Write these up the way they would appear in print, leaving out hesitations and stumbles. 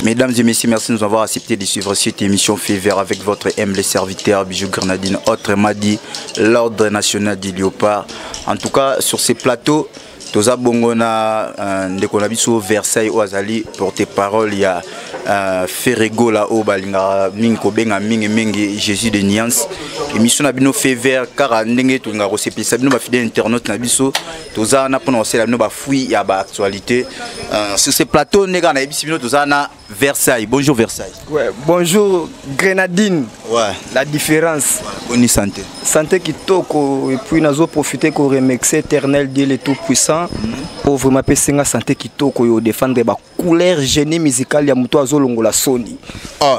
Mesdames et messieurs, merci de nous avoir accepté de suivre cette émission Fever avec votre humble serviteur Bijou Grenadine, autrement dit l'Ordre national du Léopard. En tout cas, sur ces plateaux, toza bongo na euh, ndeko na biso Versailles oyo azali porte-parole ya euh, Ferre Gola oyo balingaka mingi kobenga mingi mingi Jésus de Nuance. Émission na bino Fever kaka ndenge tolingaka kosepelisa bino ba fidèle internaute na biso, toza wana mpona kosala bino ba fruit ya ba actualité euh, sur ce plateau ndenge nayebisi bino toza na Versailles. Bonjour Versailles. Ouais, bonjour Grenadine. Ouais. La différence. Ouais, bonne santé. Santé kitoko et puis nazo profiter ko remercier éternel Dieu le tout puissant pour vraiment pesenga santé kitoko yo défendre ba couleur génie musical ya muto azolongola soni. Oh,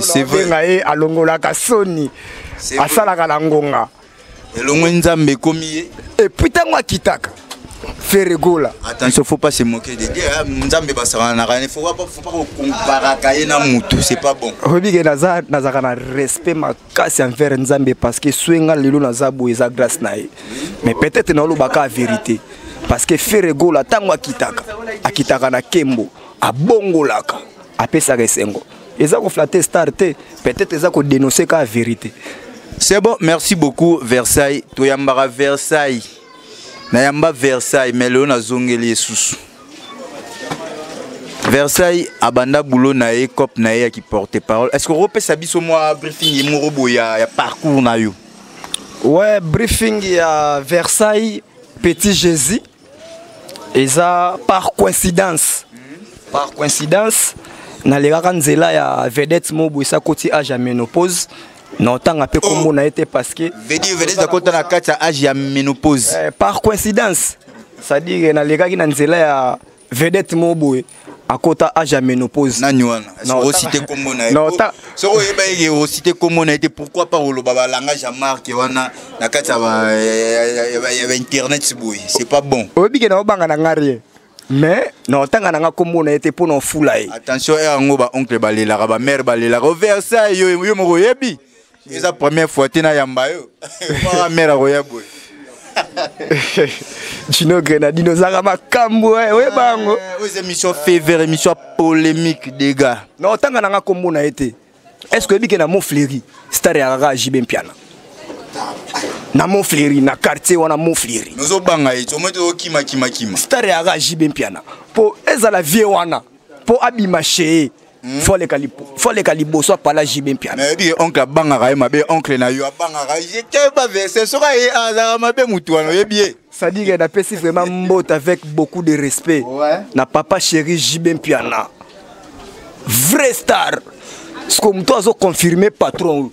c'est vrai. Ngaye alongolaka soni. Asalaka na ngonga. Elongwe Nzambe ekomi ye. Et puis tango akitaka Ferre Gola. Attention, faut pas se moquer de Dieu. Nzambe basakanaka, faut pas komparaka ye na mutu, c'est pas bon. Oyebi ke naza nazaka na respect makasi envers Nzambe parce que soki nga lelo naza boye eza grâce na ye. Mais peut-être naolobaka vérité parce que Ferre Gola ntango akitaka, akitaka na kembo, abongolaka, apesaka esengo. Eza ko flatter star te, peut-être eza ko dénoncer ka vérité. C'est bon, merci beaucoup Versailles. Toyambaka Versailles. Nayamba Versailles, mais lelo nazongeli lisusu. Versailles abanda boulot na ye, cop na ye qui porte parole. Est-ce que repesa biso mwa briefing moko boye ya, ya parcours na yo? Ouais, briefing ya Versailles Petit Jésus eza par coïncidence. Par coïncidence nalekaka nzela ya vedette moko boye esakoti âge ya ménopause. Na otanga mpe kombo na ye te parce que Vedi vedette akota na kati ya âge ya ménopause. Par coïncidence, c'est-à-dire nalekaki na nzela ya vedette moko boye akota âge ya ménopause. Nani wana? Osite kombo na ye. Soki oyeba ye osite kombo na ye te, pourquoi pas oloba ba langage ya marque wana na kati ya ba internet boye, c'est pas bon. Oyebi ke na obanga na nga rien. Mais na otanga na nga kombo na ye te mpo na ofula ye. Attention, e yango ba oncle balelaka, ba mère balelaka. O Versailles yo, yo moko oyebi. Eza première fois te na yamba yo. Ba mère akoya boye. Gino Grenadine ozalaka makambo, oyeba yango. Oyo eza émission faveur, émission polémique dégâts. Na otanga na nga kombo na ye te. Est-ce que oyebi ke na Montfleury star ya kaka JB Mpiana? Na Montfleury, na quartier wana Montfleury. Nozobanga ye, omoi tozokima kima kima. Star ya kaka JB Mpiana. Po ezala vie wana, po abima chez ye. Faut aleka liboso apala JB Mpiana. Mais oyebi ke oncle abangaka ye mabe, oncle na yo abangaka ye te ba verset soki aye azalaka mabe mutu wana oyebi ye. C'est-à-dire que napesi vraiment mbote avec beaucoup de respect. Ouais. Na papa chéri JB Mpiana. Vrai star. Ce que mutu azo confirmer patron.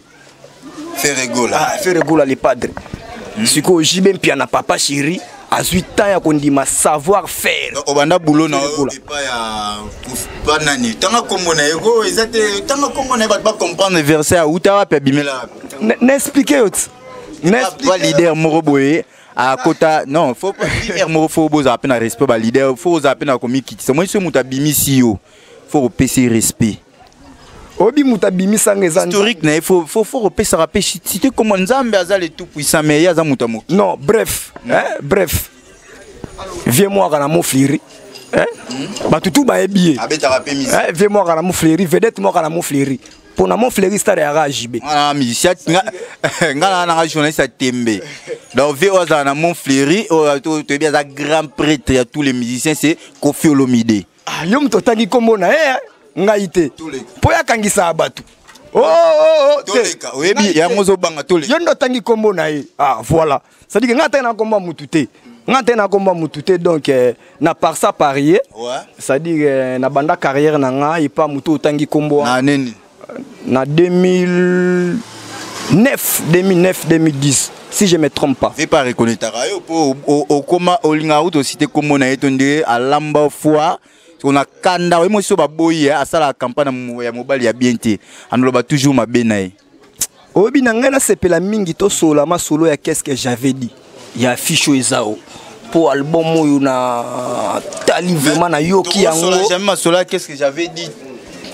Ferre Gola. Ah, Ferre Gola le padre. Sikoyo JB Mpiana papa chéri azwi temps ya kondima savoir faire. Donc, obanda boulot na Ferre Gola. epa ya pa nani? Tanga kombo na ye ko eza te, tanga kombo na ye bato ba comprendre verset ya uta wapi abimela wapi. Na expliquer yo ti. Na expliquer Ba leader moko boye akota, non, faut pas leader moko, faut bozala pe na respect ba leader, faut ozala pe na komikitisa. Moi soki moto abimisi yo, faut kopesa ye respect. Oyebi moto abimisanga eza historique na ye, faut kopesaka pe cité comme Nzambe aza le tout puissant, mais ye aza moto ya moki. Non, bref, hein, bref. Vieux mwaka na Montfleury. Hein? Bato tu bayebi ye. Abetaka pe musique. Hein, vieux mwaka na Montfleury, vedette mwaka na Montfleury. Pour na Montfleury star ya RGB. Ah, musicien, nga na nga journaliste ya Tembe. Donc vieux oyo azala na Montfleury, oyo toyebi aza grand prêtre ya tous les musiciens, c'est Koffi Olomide. Ah, yo moto otangi kombo na ye, ngai te. Toleka. Po yakangisaka bato. Oh, oh, oh, te. Toleka, oyebi yango ozobanga toleka. Yo nde otangi kombo na ye. Ah, voilà. C'est-à-dire que ngai atangi na kombo ya mutu te. Ngai atangi na kombo ya mutu te, donc na par ça parier. Ouais. C'est-à-dire na banda carrière na ngai epa mutu otangi kombo Na nini? Na 2009, 2009, 2010, si je me trompe pas. Ve pas reconnaître yo po okoma olinga auto cité kombo na ye to nde alamba foi. On a kanda oyo moso baboyi, asala campagne ya mobali ya bien te. Anoloba toujours mabe na ye. Oyebi na ngai nasepela mingi tosola masolo ya qu'est-ce que j'avais dit. Ya affiche oyo eza o. Po album oyo na tali vraiment na yoki yango. Tokosola jamais masolo ya qu'est-ce que j'avais dit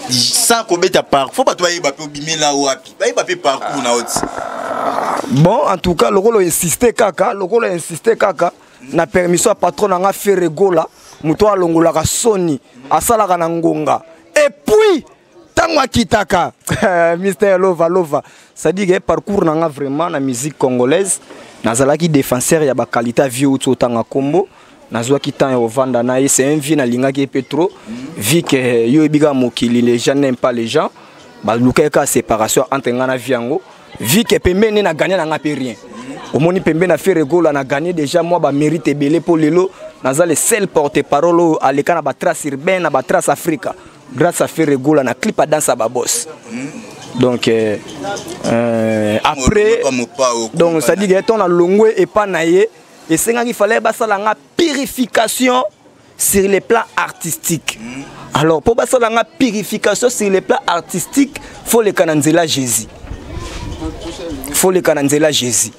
sans kobeta parcours. Faut bato bayeba pe obimela wapi. Bayeba pe parcours na oti. Bon, en tout cas, lokolo insister kaka, lokolo insister kaka na permission ya patron na nga Ferre Gola, moto alongolaka soni, asalaka na ngonga. Et puis ntango akitaka, Mister Lova Lova, c'est-à-dire que parcours na nga vraiment na musique congolaise, nazalaki défenseur ya baqualité. Vieux uti otanga kombo, nazwaki temps ya kovanda na ye. C'est un vieux nalingaki ye mpe trop, vu que yo oyebi kaka mokili, les gens n'aiment pas les gens. Balukaki kaka séparation entre nga na vieux yango, vu que pembeni na gagné na nga mpe rien. Omoni, pembeni na Ferre Gola na gagné déjà mwa bamérite ebele, mpo lelo naza le seul porte parole oyo aleka na batrace urbain, na batrace Africa, grâce à Ferre Gola na clip a danse ya babos. Donc après, donc c'est à dire que ntango nalongwe epa na ye, esengaki fallait basala nga purification sur le plan artistique. Alors mpo basala nga purification sur le plan artistique, faut leka na nzela Jésus, faut leka na nzela Jésus.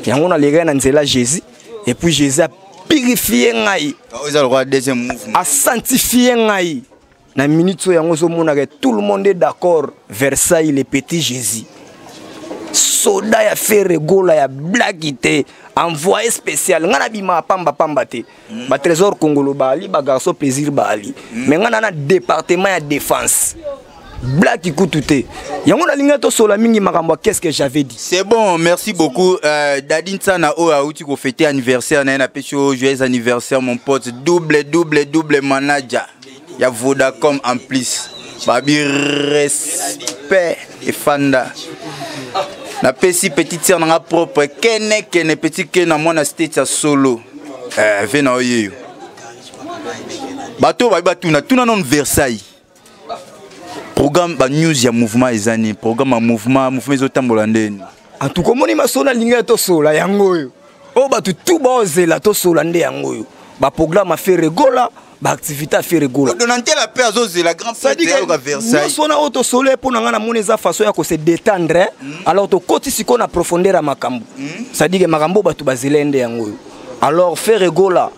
Yango nalekaki na nzela Jésus et puis Jésus apurifie ngai. Eza lokola deuxième mouvement. Asanctifie ngai na minute oyo. Yango ozomonaka, tout le monde est d'accord, Versailles, le petit Jésus, soda ya Ferre Gola, ya blaki te, envoyé spécial. Ngai nabimaka pamba pamba te. Batrésor Congolo baali, bagarçon plaisir baali, mais ngai na département ya défense, blaki kutu te. Yango nalingi tosola mingi makambo ya qu'est-ce que j'avais dit. C'est bon, merci beaucoup. Dadi Ntsana oyo auti kofete anniversaire na ye, napesi yo joyeux anniversaire, mon pote, double double double manager ya Vodacom. En plus babi respect efanda. Napesi petite sœur nanga propre, kene kene, petit ke na mwana state ya solo, ve na oyeyo. Bato babi batuna tuna nano Versailles, programme banews ya mouvement eza nini? Programme ya mouvement, mouvement ezotambola ndeni? En tout cas, omoni, masolo alingi tosola yango oyo, oyo bato tu baozela tosola nde yango oyo, baprogramme ya Ferre Gola, baactivité ya Ferre Gola. Donantela mpe azozela grand prêtre ayoka Versailles. Nyonso wana oyo tosolo, mpo na ngai namoni eza façon ya kose détendre. Alors tokoti sikoyo na profondeur ya makambo, c'est-à-dire makambo oyo bato bazela nde yango oyo. Alors Ferre Gola,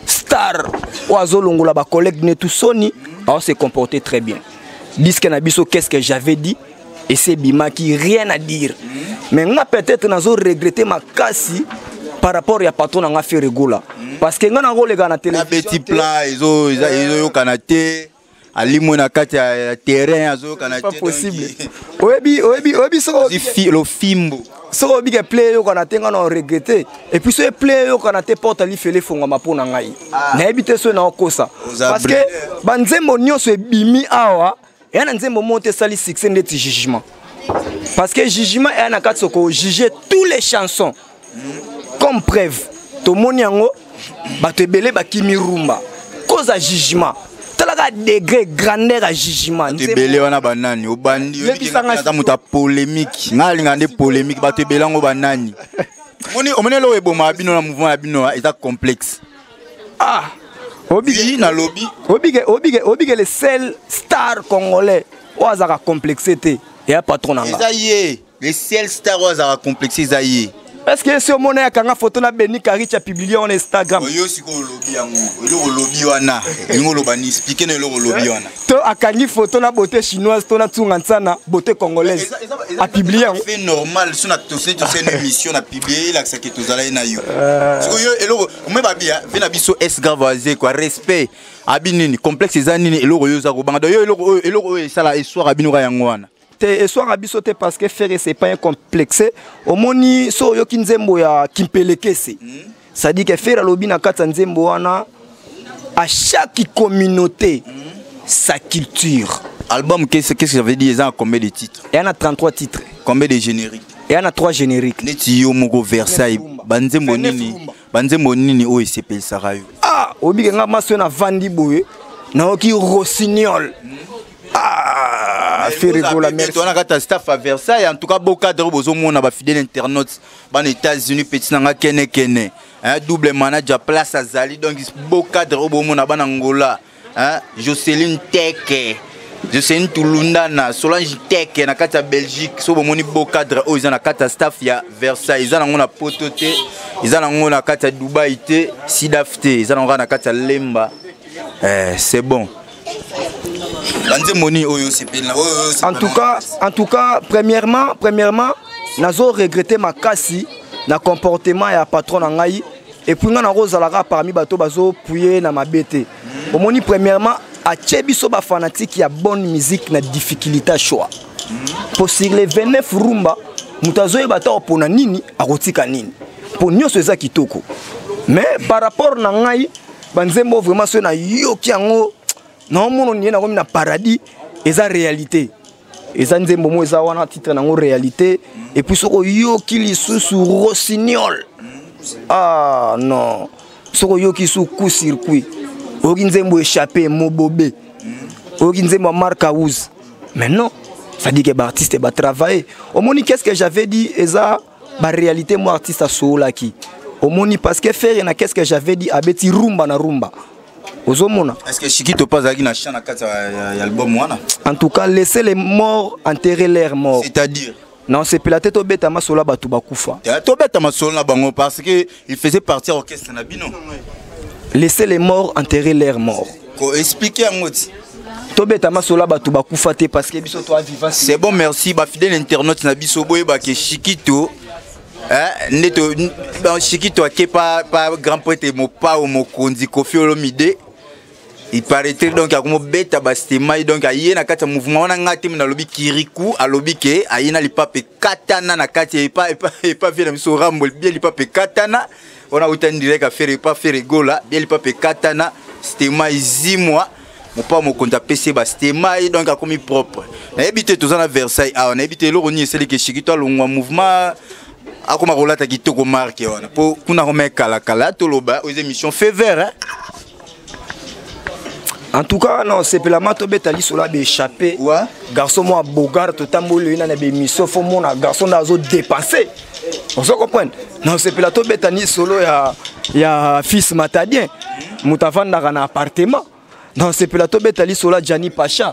star oyo azolongola bacollègue netu soni, aose comporter très bien. Disque na biso qu'est-ce que j'avais dit ese ebimaki, rien à dire. Mais nga peut-être nazo regretter makasi par rapport ya patron na nga Ferre Gola, parce que nga nakoleka na télévision beti plan ezoyokana te, alimwe na kati ya terrain, azoyokana te. Possible. Oyebi, oyebi, oyebi soko lofimbo. Soki oyebi ke play eyokana te, nga na regrette. Et puis soki play eyokana te, porte lifele efongwama mpo na ngai. Nayebi te soki naokosa, parce que banzembo nyonso ebimi awa, eya na nzembo moko te esali succès ndeti jugement, parce que jugement eya na kati soko juge tous les chansons. Comme preuve, tomoni yango, bato ebele bakimi rumba cause ya jugement. Talaka degré grandeur ya jugement. Bato ebele wana banani? Obandi aza moto ya polémique, ngai alingaka nde polémique. Bato ebele yango banani? Omoni, eloko ebomaka bino na mouvement ya bino eza complexe. Ah, obiki nalobi. Obike, obike, obike, le seul star congolais oyo azalaka complexe te eya patron na nga. Eza ye, le seul star oyo azalaka complexe eza ye. Est ce que esi omona yakanga photo na Beni Karichi, apublie wana Instagram? Oyo sikoyo olobi yango, eloko olobi wana, elingi oloba ni explique na eloko olobi wana. To akangi photo na beauté chinoise to na Tsunga Ntsana, beauté congolaise, apublie yango. Fait normal. So na tosali tosali émission na publie, elakisaki tozala ye na yo. Sikoyo eloko omoi babia ve na biso es grave aze quoi, respect abi nini, complexe eza nini? Eloko oyo oza kobanga, donc yo eloko oyo, eloko oyo esala eswaka bino ka yango wana. Te, eswaka biso te, parce que Ferre, c'est pas un complexe. Omoni, so oyoki nzembo ya Kimpelekese, c'est-à-dire que Ferre alobi na kati ya nzembo wana, à chaque communauté sa culture. Album, qu'est-ce que ça veut dire, eza combien de titres? Eya na 33 titres. Combien de génériques? Eya na 3 génériques. Neti yo moko Versailles, banzembo nini, banzembo nini oyo esepelisaka yo? Ah, obike nga maso navandi boye, nayoki Rossignol. Ah, Ferre Gola, merci. Wana kati ya staff ya Versailles, en tout cas beau cadre oyo bozomona, bafidèle internaute bana États-Unis, petit nanga kene kene, hein, double manager place azali. Donc beau cadre oyo bomona, bana Ngola, hein, Joceline Teke, Joceline Tulundana, Solange Teke na kati ya Belgique. So bomoni beau cadre oyo eza na kati ya staff ya Versailles, eza nango na Poto te, eza nango na kati ya Dubai te, Sidaf te, eza nango kaka na kati ya Lemba. Eh, c'est bon. Banzembo nini oyo osepeli na oyo? En tout cas, premièrement, nazo regretter makasi na comportement ya patron na ngai. Et puis nga nakozalaka parmi bato bazopuye na mabe te. Omoni, premièrement, Atie biso bafanatike ya bonne musique na difficulté ya choix. Mpo sur les 29 rumba, moto azoyeba ata opona nini, akotika nini, mpo nyonso eza kitoko. Mais par rapport na ngai, banzembo vraiment soki nayoki yango, naomona nie nakomi na paradis. Eza Réalité, eza nzembo mo eza wana, titre nango Réalité. Et puis soki oyoki lisusu Rossignol, ah non, soki oyoki su Coup Circuit, oyoki nzembo Échappé, Mobobe, oyoki nzembo ya Mark House. Mais non, ça dit que baartiste batravaille. Omoni, qu'est ce que j'avais dit? Eza baréalité mo artiste asololaki. Omoni, parce que Ferre na Qu'est ce que j'avais dit, abeti rumba na rumba, ozomona. Est ce que Shikito mpe azalaki na champ na kati ya album wana? En tout cas, laissez les morts enterrer leurs morts. C'est-à-dire? Na osepela te tobeta masolo ya bato bakufa. Tobeta masolo na bango parce que il faisait partie ya orchestre na bino. Laissez les morts enterrer leurs morts. Koexpliquer yango ti. Tobeta masolo ya bato bakufa te parce que biso toa vivant. C'est bon, merci. Bafidèle internaute na biso, boyebake Shikito, nde to bon, Shikito ake pa grand prêtre Mopao Mokonzi Kofi Olomide. Il paraîtrait donc akomobeta bastemai, donc aye na kati ya mouvement wana. Ngai te, nalobi Kiriku alobi ke aye na lipapa ekatana na kati ya epa vie na biso Rambo bien. Lipapa ekatana wana utani direct affaire epa Ferre Gola bien. Lipapa ekatana, stema ezimwa, Mopao Mokonzi apesi ye bastema ye, donc akomi propre. Nayebi te, toza na Versailles awa, nayebi te eloko nini esaliki Shikito alongwa mouvement, akoma kolata kitoko marke wana, mpo kuna akoma ekalakala. Toloba oyo eza émission fait vert, hein? En tout cas, non, sepelama tobeta lisolo ya baéchappé. Garçon mwa bogar, totamboli oye na baémission, fo mona garçon nde azodépense, ozo comprendre. Na osepela tobeta lisolo ya fils matadien, moto avandaka na appartement. Na osepela tobeta lisolo ya Jani Pacha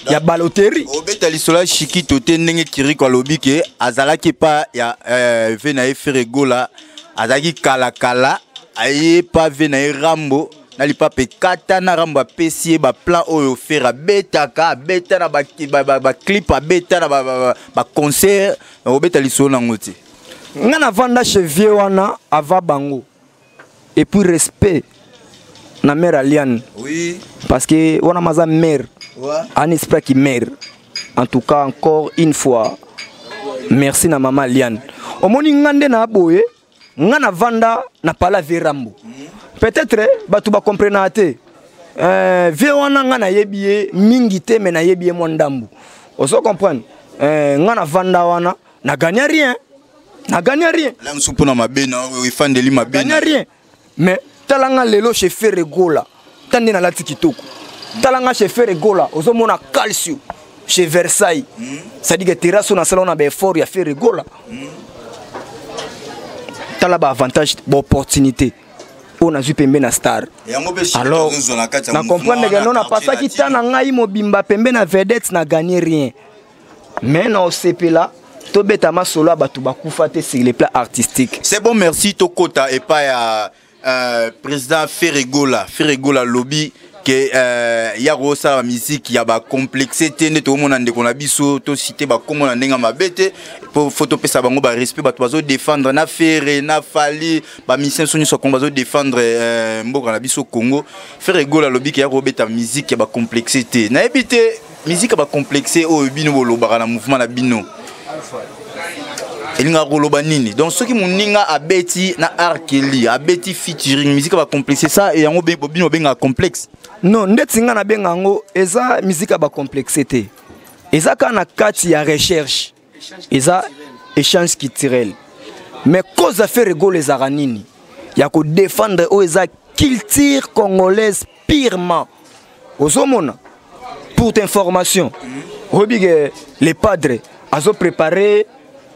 ya baloterie. Obeta lisolo ya Shikito te, ndenge Kiriko alobi ke azalaki epa ya ve na ye Ferre Gola, azalaki kalakala, aye pa ve na ye Rambo na lipapa ekata na Rambo, apesi ye baplan oyo Ferre abetaka, abeta na baclip, abeta na baconcert. Obeta lisolo nango te. Nga navanda chez vieux wana ava bango, et puis respect na mère Aliane. Parce que wana maza mère, un esprit qui mère. En tout cas, encore une fois, merci na mama Liane. Omoni, nga nde na boye, nga navanda na pala ve Rambo. Peut-être bato bakomprena te. Vie wana, nga nayebi ye mingi te, me nayebi ye mwa ndambu, ozo comprendre. Nga navanda wana, na gagné rien, na gagné rien. La mosusu mpona mabe na oyo efandeli mabe. Gagné rien, mais tala nga lelo chez Ferre Gola, ta nde nalati kitoko. Tala nga chez Ferre Gola, ozomona calcio chez Versailles. C'est-à-dire que terrasse oyo nasala wana, baeffort ya Ferre Gola. Tala baavantage, baopportunité oyo nazwi pembe na star. Yango mpe Shikito Alors azozwa na kati ya na mouvement comprendre ke wana, non, quartier napasaki latin. ta na ngai mobimba pembe na vedette, na gagné rien. Mais na osepela tobeta masolo ya bato bakufa te sur le plan artistique. C'est bon, merci. Tokota epai ya président Ferre Gola. Ferre Gola alobi ke ya kosala musique ya bacomplexe te. Nde tokomona ndeko na biso, tosite bakombo na ndenge ya mabe te, po fo topesa bango barespect. Bato bazodéfendre na Ferre na Fally, bamusicien biso nyonso ya Congo bazodéfendre mboka na biso Congo. Ferre Gola alobi ke ya kobeta musique ya bacomplexe te. Nayebi te, musique ya bacomplexe oyo bino bolobaka na mouvement na bino elingaka koloba nini? Donc soki moninga abeti na Arkeli, abeti featuring, musique ya bacomplexe sa yango bino bobengaka complexe? Non, ndeti nga nabenga yango, eza musique ya bacomplexe te. Eza kaka na kati ya recherche, eza échange culturel. Mais cause ya Ferre Gola ezalaka nini? Ya kodéfendre oyo eza culture congolaise purement. Ozomona, pour information, oyebi ke le padre azoprépare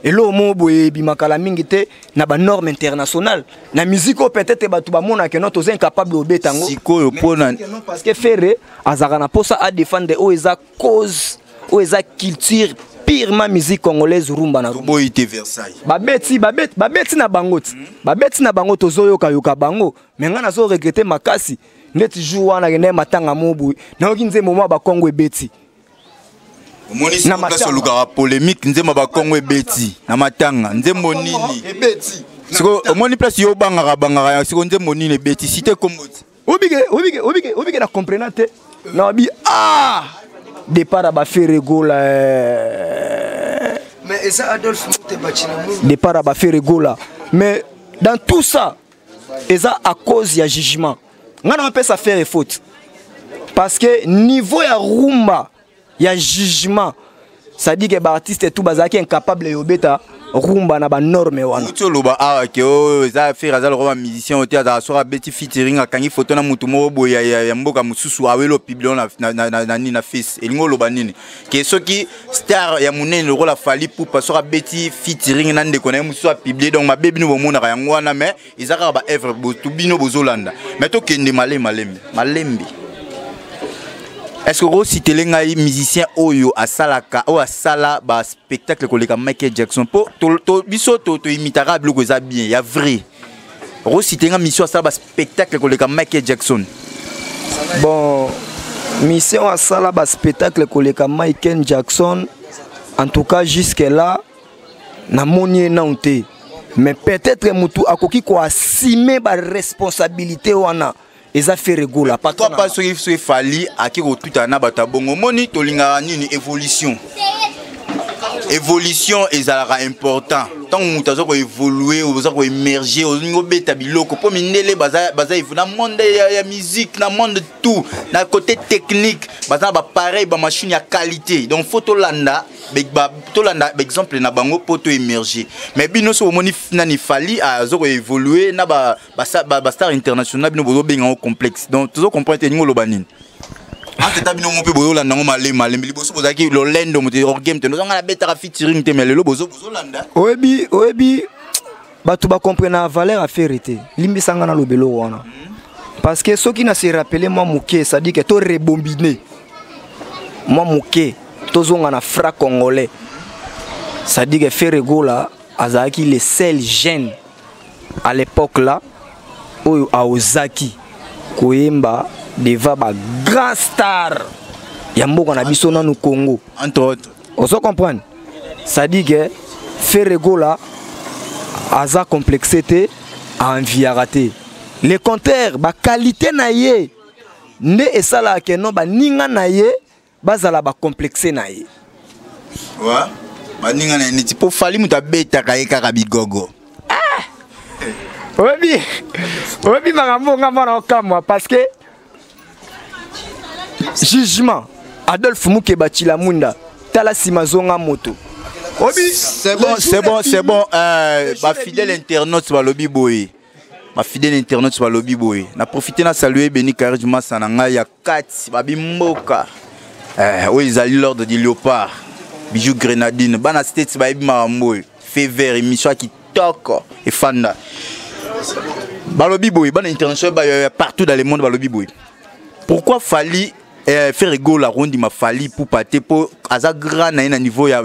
eloko moko boye ebimakala mingi te na banorme internationale na musique oyo. Peut-être bato bamonaka no toza incapable obeta yango. Sikoyo mpona Non, parce que Ferre azalaka na mposa adéfendre oyo eza cause, oyo eza culture purement musique congolaise, rumba na rumba. Toboyi te, Versailles. Babeti na bango ti babeti na bango, tozoyokayoka bango. Me ngai nazoregretter makasi ndeti jour wana kende matanga mo boye, nayoki nzembo mwa bakongo ebeti. Omoni Na sikoyo place matanga. olukaka polémique. Nzembo ya bakongo ebeti na matanga, nzembo nini? Ebeti. Sikoyo omoni place yo obangaka bangaka. Sikoyo nzembo nini ebeti? Cité kombo ti. Obike obike obike obike, na comprena te. Nabi ah, départ ya baFerre Gola eh. Mais eza Adolphe Muteba. Départ ya baFerre Gola. Mais dans tout ça, eza à cause ya jugement. Ngai na mapesa Ferre faute parce que niveau ya rumba ya jugement, c'est-à-dire que baartiste tout bazalaki incapable ya obeta rumba na banorme wana. Uti oloba awa ke oyo eza Ferre, aza lokola bamusicien oyo te, azala soki abeti featuring, akangi foto na motu moko boye ya mboka mosusu, aweli opublier na nini, na face. Elingi oloba nini? Ke soki star ya monene lokola Fally Ipupa, soki abeti featuring na ndeko na ye mosusu, apublier, donc mabe bino bomonaka yango wana? Mais eza kaka baœuvre bino bozolanda. Mais tokende malembe, malembe, malembe. Est ce que okocitele ngai musicien oyo asalaka, oyo asala baspectacle koleka Michael Jackson? Mpo biso toimitaka biloko eza bien ya vrai. Okocite nga musicien asala baspectacle koleka Michael Jackson? Bon, mission asala baspectacle koleka Michael Jackson, en tout cas jusque là namoni ye nanu te. Mais peut-être motu akoki koassumer baresponsabilité wana eza Ferre Gola. Pourquoi pas soki Fally aki kotutana na bato ya bongo? Omoni, tolingaka nini? Évolution. Évolution ezalaka important. Ntango moto aza koévolue, oza koémerge, olingi obeta biloko, mpo mindele baza na monde ya musique, na monde tout, na côté technique, baza na bapareil, bamachine ya qualité. Donc faut tolanda baexemple na bango mpo toémerge. Mais bino so bomoni nani, Fally aza koévolue na bastar international, bino bozobenga yango complexe. Donc tozocomprendre te elingi oloba nini. Entre ta bino mo mpe bozolanda yango malembe malembe. Liboso bozalaki lolendo, moto orgame te, nozanga nabetaka featuring te, mais lelo bozolanda. Oyebi, bato bacomprena valeur ya Ferre te. Limbisanga na lobelo wana, parce que soki na se rappeler mwa moke, c'est-à-dire que to rebobine mwa moke, tozonga na franc congolais, c'est-à-dire que Ferre Gola azalaki le seul jeune à l'époque là oyo aozaki koyemba devant bagrand star ya mboka na biso nanu Congo. Entre autres. Ozo comprendre? C'est-à-dire que Ferre Gola aza complexe te, aenviaka te. Le contraire, baqualité na ye nde esalaka ke no baninga na ye bazala bacomplexe na ye. Wa baninga na ye neti mpo Fally moto abetaka ye kaka bigogo. Oyebi makambo nga mwana okamwa, parce que jugement Adolphe Mukeba Chilamunda, tala nsima, zonga moto. Obi, c'est bon, c'est bon, c'est bon. Bafidèle internaute balobi boye, bafidèle internaute balobi boye. Na profite na saluer Beni Carige, masa na ngai ya kati, babi mboka oyo ezali l'ordre du léopard, Bijou Grenadine. Bana States bayebi makambo oyo. Fait vert, émission ya kitoko efanda. Balobi boye, bana international partout dans le monde balobi boye: pourquoi Fally, Ferre Gola rondima Fally Ipupa te? Mpo aza grand na ye na niveau ya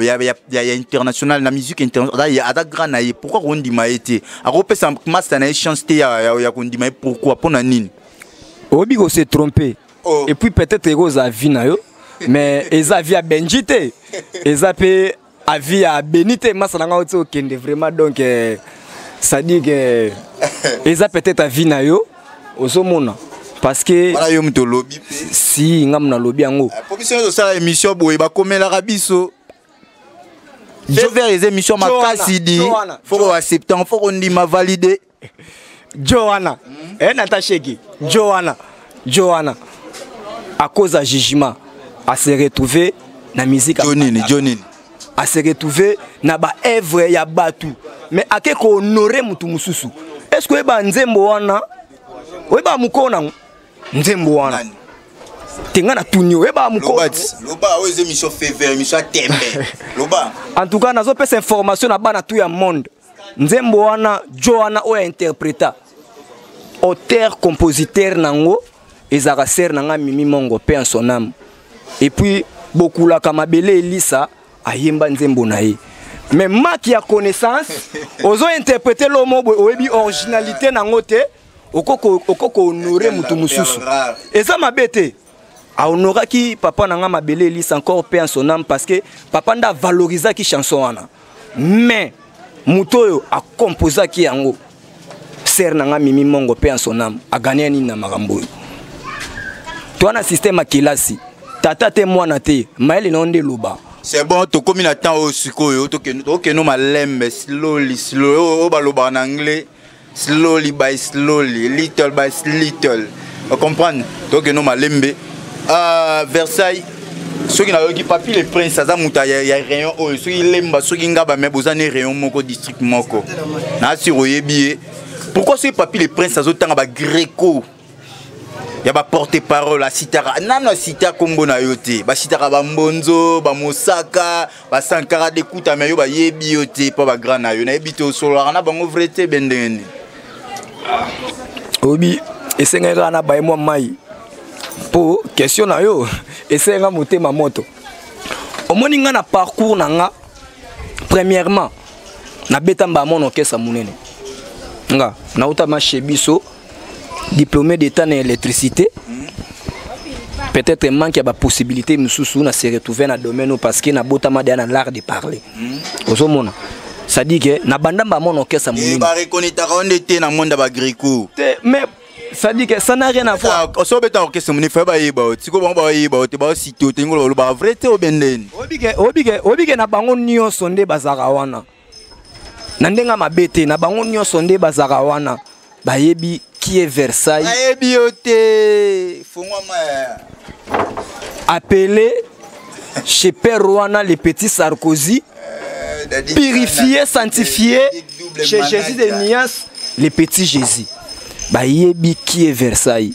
international, na musique international aza grand na ye. Pourquoi rondima ye te? Akopesa master na ye chance te ya kondima ye. Pourquoi? Mpo na nini? Oyebi kose tromper. Oh. Et puis peut-être ekozala vie na yo, mais eza vie ya Benji te, eza mpe avis ya Beni te. Masa na nga oti okende vraiment. Donc c'est-à-dire que eza peut-être avis na yo ozomona, parce que wana yo moto olobi. Si nga nalobi yango. Po biso nyonso osala émission boye, bakomelaka biso vert. Eza émission makasi di, faut koaccepte, faut kondima, valide. Jo wana nata sheki jo wana, jo wana, à cause ya jugement a se retrouver na musique. Jo nini? Jo nini? A se retrouver na baœuvre ya bato, mais ake kohonorer motu mosusu. Est ce que oyeba nzembo wana? Oyeba mokolo nango nzembo wana te? Nga na tuni, oyeba mokolo? Loba, oyo eza émission fever, émission ya tembe, loba. En tout cas nazopesa information na bana tu ya monde: nzembo wana, jo wana oyo ainterpréta, auteur compositeur nango ezalaka sœur na nga Mimi Mongo, paix en son âme. Et puis bokulaka mabele Elisa ayemba nzembo na ye, mais manque ya connaissance, ozo interpréter lomo boye, oyebi originalité nango te, oko kohonorer motu mosusu. Eza mabe te ahonoraki papa na nga mabele Elisa, encore paix en son âme, parce que papa nde avalorisaki chanson wana. Mais moto oyo akomposaki yango, sœur na nga Mimi Mongo, paix en son âme, agania nini na makambo oyo? Toa na système ya kelasi, tata te, mwana te, mayele na yo nde eloba. C'est bon, tokomi na temps oyo sikoyo tokende malembe, slowly slowly, oyo balobaka na anglais, slowly by slowly, little by little, ocomprendre? Tokende malembe. Versailles, soki nayoki Papi le Prince aza moto ya rayon oyo, soki Lemba, soki Ngaba, me boza ne rayon moko, district moko, nasir oyebi ye. Pourquoi soki Papi le Prince azotanga bagreco ya baporte parole, asitaka nano, asita nkombo na yo te? Basitaka bambonzo, bamosaka, basankara dekuta, me yo bayebi yo te mpo bagrand na yo. Nayebi te, osololaka na bango vrai te, be ndenge nini? Oyebi, esengaki kaka na baye mwa mai mpo question na yo esenga motema moto. Omoni nga na parcours na nga, premièrement nabeta mbala na orchestre monene. Nga nautama chez biso, diplômé d'état na électricité. Peut-être manque ya bapossibilité mosusu, na se retrouver na domaine oyo parce que nabotama deya na l'art de parler. Ozomona, c'est-à-dire que na banda mbala na orchestre monene. Bareconnaîtraka yo nde te na monde ya bagreco. Te, mais c'est-à-dire que ça n'a rien à voir. So obeta orchestre monene, faye bayeba yo. Sikoyo bango bayeba yo te, baosite yo te, ngolo balobaka vrai te, obe ndeni? Obike na bango nyonso nde bazalaka wana na ndenge ya mabe te. Na bango nyonso nde bazalaka wana, bayebi qui est Versailles. Bayebi yo te, fongwama. Appelé chez Père wana le petit Sarkozy, purifié, sanctifié chez Jésus de Nias, le petit Jésus. Bayebi qui est Versailles.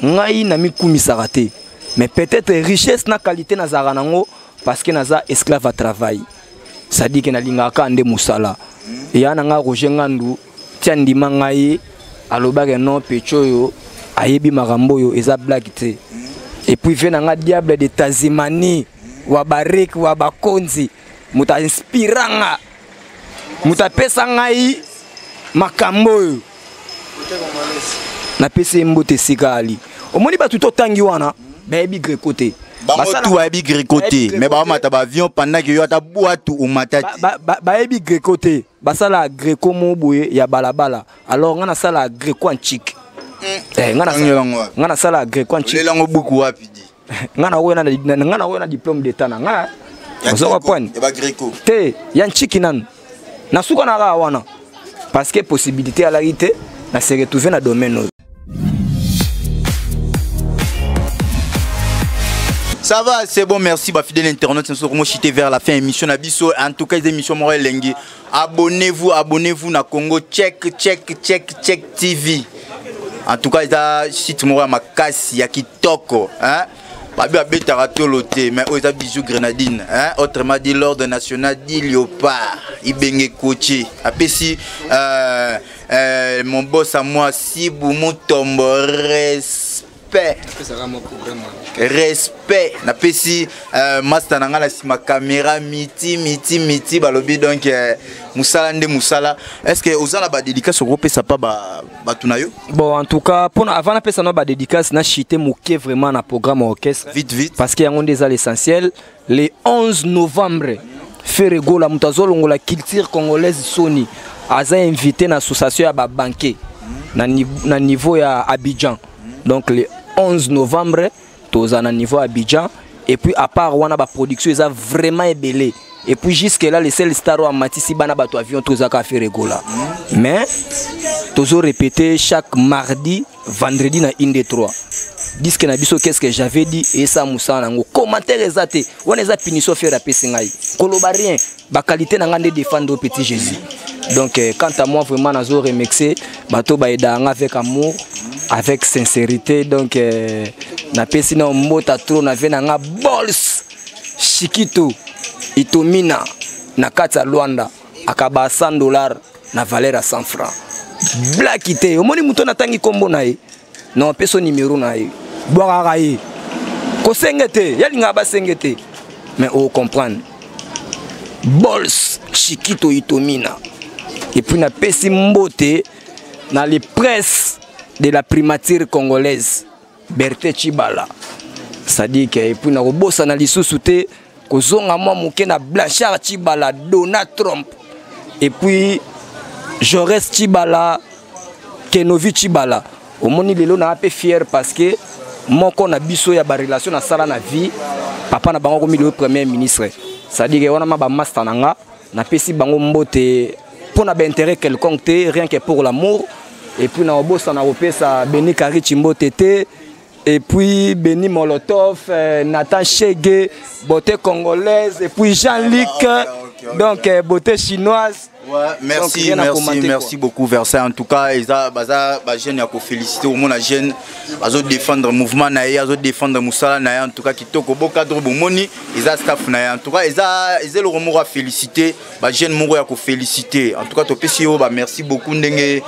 Ngai na mikumisaka te, mais peut-être richesse na qualité nazalaka nango parce que naza esclave à travail, c'est-à-dire que nalingaka nde mosala. Eya na nga Roger Ngandu tia ndima ngai, alobaki non, pecho oyo ayebi makambo oyo, eza blague te. Et puis ve na nga Diable de Tasmanie wa barik wa bakonzi, moto ainspira nga, moto apesa ngai makambo oyo, napesi ye mbote esika ali. Omoni, bato totangi wana bayebi greco te. Bango tu bayebi greco te, mais baomata baavion pendant ke yo ata bwatu omata te. Bayebi greco te, basala greco mo boye ya balabala. Alors nga nasala greco antique. Nga nasala greco antique. Lelango buku wapi di? Nga nakoya na diplôme d'état na nga. Oza comprendre? Te, ya ntiki nanu nasuka na kaka wana parce que possibilité alaki te na se retrouver na domaine oyo. Ça va, c'est bon, merci, bah, fidèle internaute, nous sommes chuté vers la fin émission na biso. En tout cas, les émissions elengi. Abonnez-vous, abonnez-vous na Congo Check, Check, Check, Check TV. En tout cas, il y a site moko makasi ya kitoko, hein? Babi abetaka tolo te, mais oyo eza Bijou Grenadine, hein? Autrement dit l'ordre national dit léopard Ibenge Kotie apesi mon boss à moi, Sibu Mutombo, respect, respect. Napesi master na ngai na nsima caméra, miti miti miti, balobi donc mosala nde mosala. Est ce que oza na badédicace okopesa pa bato na yo? Bon, en tout cas, mpona avant napesa no badédicace, na chite moke vraiment na programme orchestre. Vite vite. Parce que yango nde eza l'essentiel. Le 11 novembre, Ferre Gola, moto azolongola culture congolaise soni, aza invité na association ya babanke na niveau ya Abidjan. Donc le 11 novembre toza na niveau ya Abidjan. Et puis à part wana, baproduction eza vraiment ebele. Et puis jusque là, le seul star oyo amatisi bana bato avion, tozaka Ferre Gola. Mais tozo répéter chaque mardi, vendredi na inde 3. Disque na biso, qu'est-ce que j'avais dit, esa mosala nango, commentaire eza te. Wana eza punition Ferre apesi ngai, koloba rien, baqualité na ngai nde défendre au petit Jésus. Donc quant à moi, vraiment nazo remercier bato bayedaka nga avec amour, avec sincérité. Donc napesi na mbota trop na ve na nga Bols Shikito Itomina na kati ya Lwanda, akaba 100 $ na valeur ya 100 francs, blaki te. Omoni moto natangi nkombo na ye na opesa numéro na ye, bwakaka ye, kosenge te, yalingaka basenge te, mais ocomprendre, Bols Chikito Itomina. Et puis napesi mbote na les presse de la primature congolaise, Berthe Chibala, c'est-à-dire que, et puis nakobosana lisusu te kozonga mwa moke na Blanchard Chibala, Donald Trump, et puis Jaurès Chibala, Kenovi Chibala. Omoni, lelo naa mpe fier parce que Moko na biso ya ba relation na sala na vie, papa na bango komi le premier ministre. C'est-à-dire wana ma ba master na nga, napesi bango mbote pour na ba intérêt quelconque te, rien que pour l'amour. Et puis na obosa na kopesa Beni Karichi mbote te. Et puis Beni Molotov, Nathan Chege, beauté congolaise, et puis Jean-Luc, Ah, ok, ok, ok. donc beauté chinoise. Ouais, merci, Donc, rien à merci, commenter, merci quoi. beaucoup Versailles. En tout cas, eza baza ba jeune ya ko féliciter au mona jeune azo défendre mouvement na ye, azo défendre musala na ye. En tout cas, kitoko bo cadre bomoni, eza staff na ye. En tout cas, eza le moko à féliciter, ba jeune moko ya ko féliciter. En tout cas, topesi yo ba merci beaucoup ndenge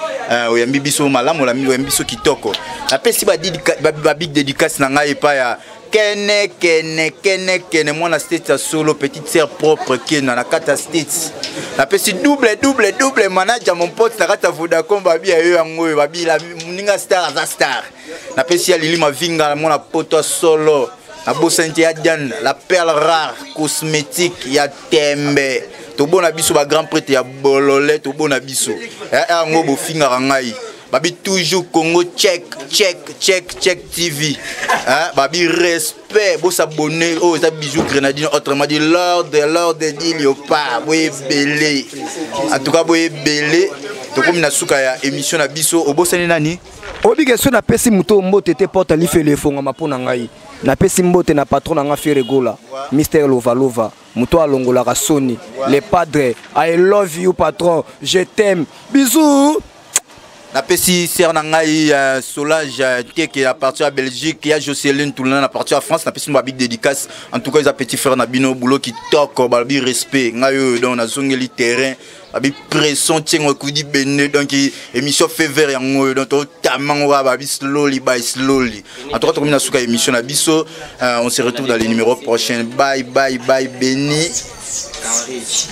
oyambi biso malamu, oyambi biso kitoko. Napesi ba big dédicace na ngai epai ya Kene, kene, kene, kene, mwana States ya solo, petite sœur propre kena na kati ya States. Napesi double, double, double manager mon pote na kati ya Vodacom, babi ya yo yango oyo, babi la moninga star aza star. Napesi ya Lili Mavinga, mwana poto ya solo. Nabosani te ya Diane, la perle rare cosmétique ya Tembe. Tobona biso ba grand prêtre ya Bolole, tobona biso. Yango bofingaka ngai. Babi toujours Congo check, check, check, check TV. Hein? Babi respect, bo s'abonner. Oh, ça bijou grenadine, autrement dit l'ordre, l'ordre dit léopard, boye belé. En tout cas, boye belé. Tokomi na suka ya émission na biso. Obosani nani? Obi question na pesi muto mbote te porte lifele efongama mpo na ngai. Na pesi mbote na patron na nga Ferre Gola, Mister Lova Lova. Muto alongolaka Sony, les padres. I love you patron, je t'aime. Bisous. Napesi sœur na ngai Solange Teke à partir ya Belgique, ya Jocelyn Toulon à partir ya France, napesi ba big dédicace. En tout cas, ils petit frère na bino boulot qui toque, ba bi respect. Ngai oyo, donc nazongeli terrain, ba bi pression tiengo kudi bene, donc émission fait vert yango donc to tamango ba bi slowly by slowly. En tout cas, tokomi na suka émission na biso. On se retrouve dans les numéros prochains. Bye bye bye Benny.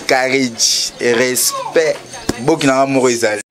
Courage. Respect. Boki na moko ezali.